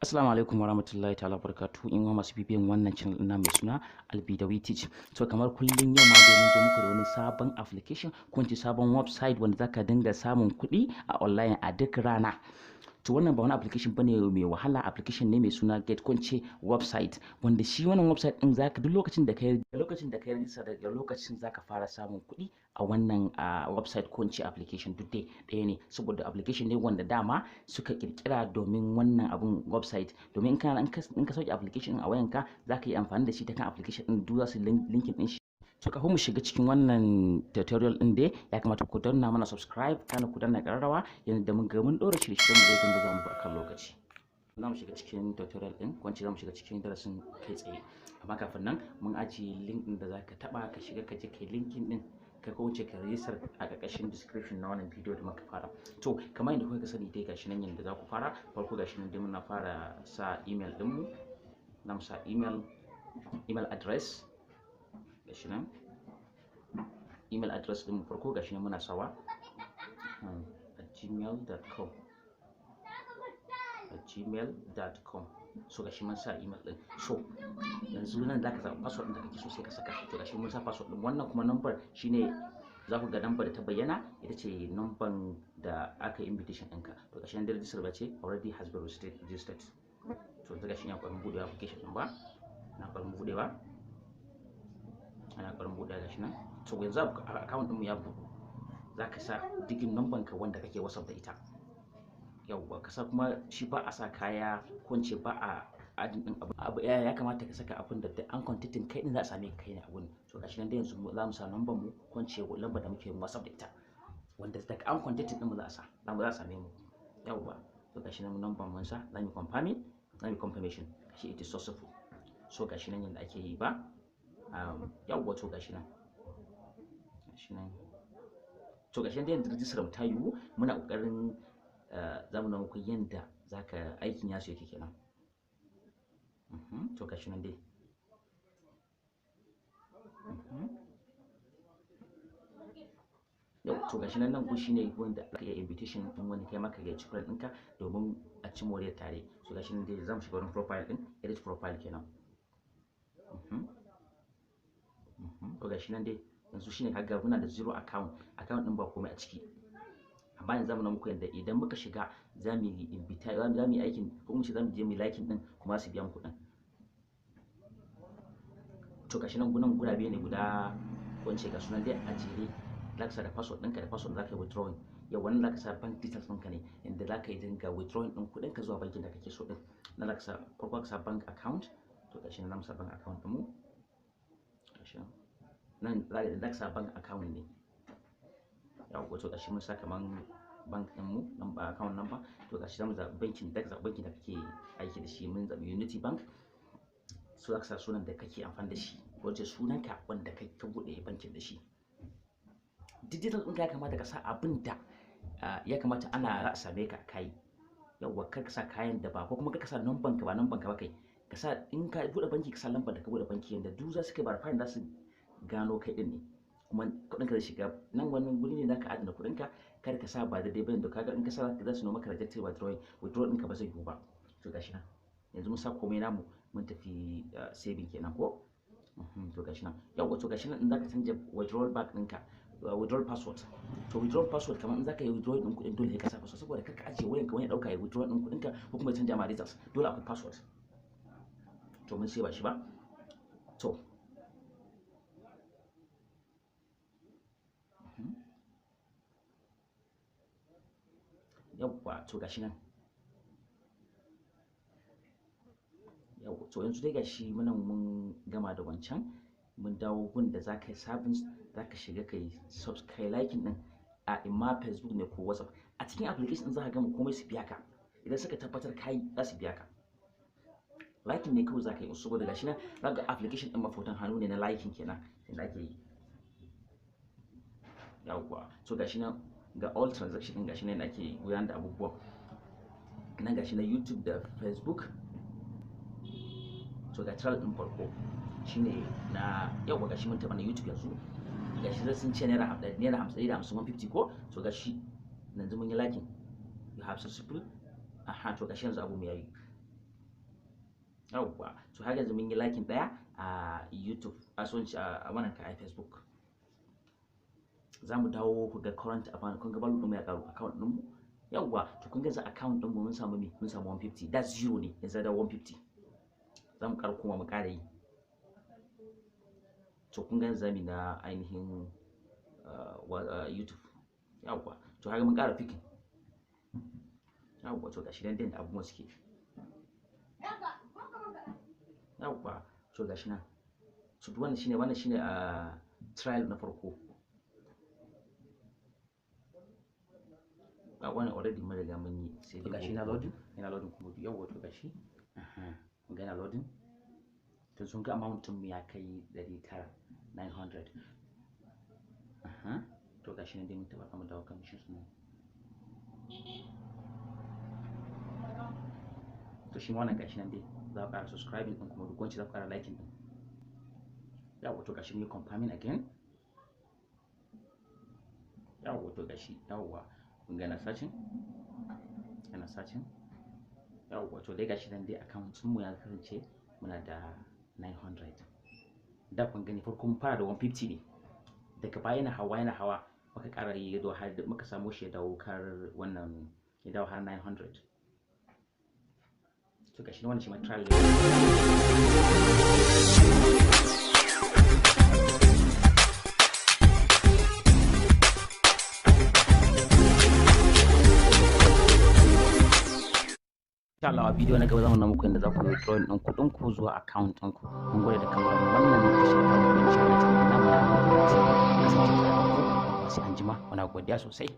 Assalamu alaikum warahmatullahi ta'ala barakatuhu in masu bibiyan wannan channel ina mai suna Albidawi Teach. So kamar kullum yau ma domin zo muku da wani sabon application ko in ce sabon website wanda zaka dinga samun kuɗi a online a duk rana. To wannan ba wani application bane mai wahala, application ne mai suna Get ko in ce website, wanda shi wannan website din zaka duk lokacin da kai register, daga lokacin zaka fara samun kuɗi a wannan website ko in ce application, duk dai ɗaya ne, saboda application ne wanda dama suka kirkira domin wannan abun website, domin in ka sauke application a wayanka, zaka yi amfani da shi ta kan application din, duk za su linkin din shi. To kafin mu shiga cikin wannan tutorial din dai, ya kamata ku danna mana subscribe, kana ku danna ƙararrawa, yanzu da mun ga mun ɗora shirye-shiryen mu zai dinga zuwa muku akan lokaci. Za mu shiga cikin tutorial din, ko za mu shiga cikin darasin kai tsaye, amma kafin nan mun ajiye link din da zaka taba ka shiga ka je kai linkin din ka ko wuce ka register a ƙarƙashin description na wannan bidiyo da muka fara. To kamar yadda kuka sani dai, gashi nan yanda za ku fara. Farko gashi nan dai muna fara sa email din mu, na mu sa email address. Gashi nan email address din mu farko, gashi nan muna sawa @gmail.com, @gmail.com. So gashi mun sa email din. So yanzu nan zaka zaɓi password din da kake so sai ka saka. To gashi mun sa password din. Wannan kuma number shine za ku ga number da ta bayyana, ita ce number da aka yi invitation ɗinka. To gashi nan da register ba ce already has been registered. To yanzu gashi ina ƙoƙarin buɗewa application ɗin ba na ƙoƙarin buɗewa, ana ƙoƙarin buɗewa, gashi nan. To yanzu account ɗinmu ya buɗu. Za ka sa digin number ka wanda kake WhatsApp da ita. Yauwa, ka sa. Kuma shi ba a sa kaya ko in ce ba a adin din abu. Ya kamata ka saka abin da an contacting kai din za a same ka kai ne abun. To gashi nan dai yanzu za mu sa number mu ko in ce lambar da muke WhatsApp da ita, wanda daga an contacting din mu za a same mu. Yauwa, to gashi nan number mun sa, za mu confirming, za mu confirmation. Gashi it is successful. So gashi nan yanda ake yi ba. Yauwa, to gashi nan, gashi nan. To gashi nan dai yanzu register mu ta yiwu. Muna kokarin za mu nuna muku yanda zaka aikin yasu yake kenan. To gashi nan dai. Yau to gashi nan, nan ku shine wanda aka yi invitation din wani kai maka gayyaci friend ɗinka domin a ci moriyar tare. So gashi nan dai zamu shiga wurin profile din, edit profile kenan. To gashi nan dai yanzu shine kaga muna da zero account, account din ba komai a ciki, amma yanzu zamu nuna muku yadda idan muka shiga za mu yi invite, za mu yi aikin, ko mu ce za mu je mu yi liking din kuma su biya mu kuɗin. To gashi nan gunan gurabe ne guda, ko in ce ga sunan dai a jere. Za ka sa da password ɗinka, da password za ka yi withdrawing. Yau wannan za ka sa bank details ɗinka ne, inda za ka yi dinga withdrawing ɗin kuɗin ka zuwa bankin da kake so ɗin. Nan za ka sa, farko ka sa bank account. To gashi nan za mu sa bank account ɗinmu. Gashi nan za ka sa bank account ne. Yawwa, to gashi mun sa kaman bank ɗin mu, number, account number. To gashi zamu zaɓi bankin da zaɓi bankin da kake aiki da shi. Mun zaɓi Unity Bank. So za ka sa sunan da kake amfani da shi, ko ce sunanka wanda kai ka buɗe bankin da shi. Digital ɗinka ya kamata ka sa abin da ya kamata ana za a same ka kai. Yawwa, kar ka sa kayan da ba, ko kuma kar ka sa number ka ba number ka ba. Kai ka sa, in ka buɗe banki, ka sa lambar da ka buɗe banki, yanda duk za su kai verify, za su gano kai ɗin ne, kuma kuɗinka zai shiga nan. Wani guri ne zaka adana kuɗinka. Kar ka sa ba daidai bane, da kaga in ka sa za su nuna maka rejected withdrawing, withdraw ɗinka ba zai yiwu ba. To gashi nan yanzu mun sa komai namu, mun tafi saving kenan ko. To gashi nan. Yawwa, to gashi nan in zaka canja withdrawal bank ɗinka, withdrawal password. To withdrawal password, kamar in zaka yi withdrawal ɗin kuɗin, dole sai ka sa password, saboda kar ka ajiye wayanka wani ya ɗauka ya withdrawal ɗin kuɗinka ko kuma ya canja ma details. Dole akwai password. To mun sai ba shi ba. To yawwa, to gashi nan. Yawwa, to yanzu dai gashi muna mun gama da wancan, mun dawo gun da zaka yi sabin, zaka shiga kai subscribe, liking din a imma Facebook ne ko WhatsApp. A cikin application din zaka gama komai, su biya ka. Idan suka tabbatar kai, za su biya ka. Liking ne kawai zaka yi, saboda gashi nan zaka application din mafotan hannu ne na liking kenan inda ake yi. Yawwa, so gashi nan ga all transaction din, gashi nan ake gudanar da abubuwan nan, gashi na YouTube da Facebook. So ga trial din farko shine na yau. Gashi mun taba na YouTube yanzu. Gashi zai sun ce naira 150, 150 ko. So gashi yanzu mun yi liking, you have successful. Aha, to gashi yanzu abu mu yayi. Yawwa, to har yanzu mun yi liking ɗaya a YouTube, a son a wannan ka a Facebook. Za mu dawo ku ga current account, kun ga value ɗin mu ya ƙaru account ɗin mu. Yawwa, to kun ga yanzu account ɗin mu mun samu me? Mun samu 150. That's zero ne, yanzu da 150. Za mu ƙara koma mu ƙara yi. To kun ga yanzu zamu na ainihin YouTube. Yawwa, to har mun ƙara picking. Yawwa, to gashi nan dai da abubuwan suke. Yawwa, to gashi nan. So duk wannan shine trial na farko. A wannan already mun riga mun yi, sai dai gashi na loading, yana loading kuma. Yawwa, to gashi. Kun ga yana loading. To sun ga amount mu ya kai 900, 900. To gashi nan dai mun taɓa mu dawo kan shi nan. To shi ma wannan gashi nan dai za ku ƙara subscribing ɗin kuma duk wancan za ku ƙara liking ɗin. Yawwa, to gashi mun yi confirming again. Yawwa, to gashi, yawwa, kun ga yana searching, yana searching. Yawwa, to dai gashi nan dai account mu ya kasance muna da 900. Da kun gani farko mun fara da 150 ne, daga baya yana hawa, yana hawa, muka ƙara yi har muka samu shi ya dawo kar wannan ya dawo har 900. To gashi nan wannan shi ma trial ne. Insha Allah a bidiyo na gaba zamu nuna muku yadda za ku yi withdrawing ɗin kuɗin ku zuwa account ɗinku. Mun gode da kallon wannan tasha ta mu, insha Allah ta namu na kasance tare da ku. Sai anjima, muna godiya sosai.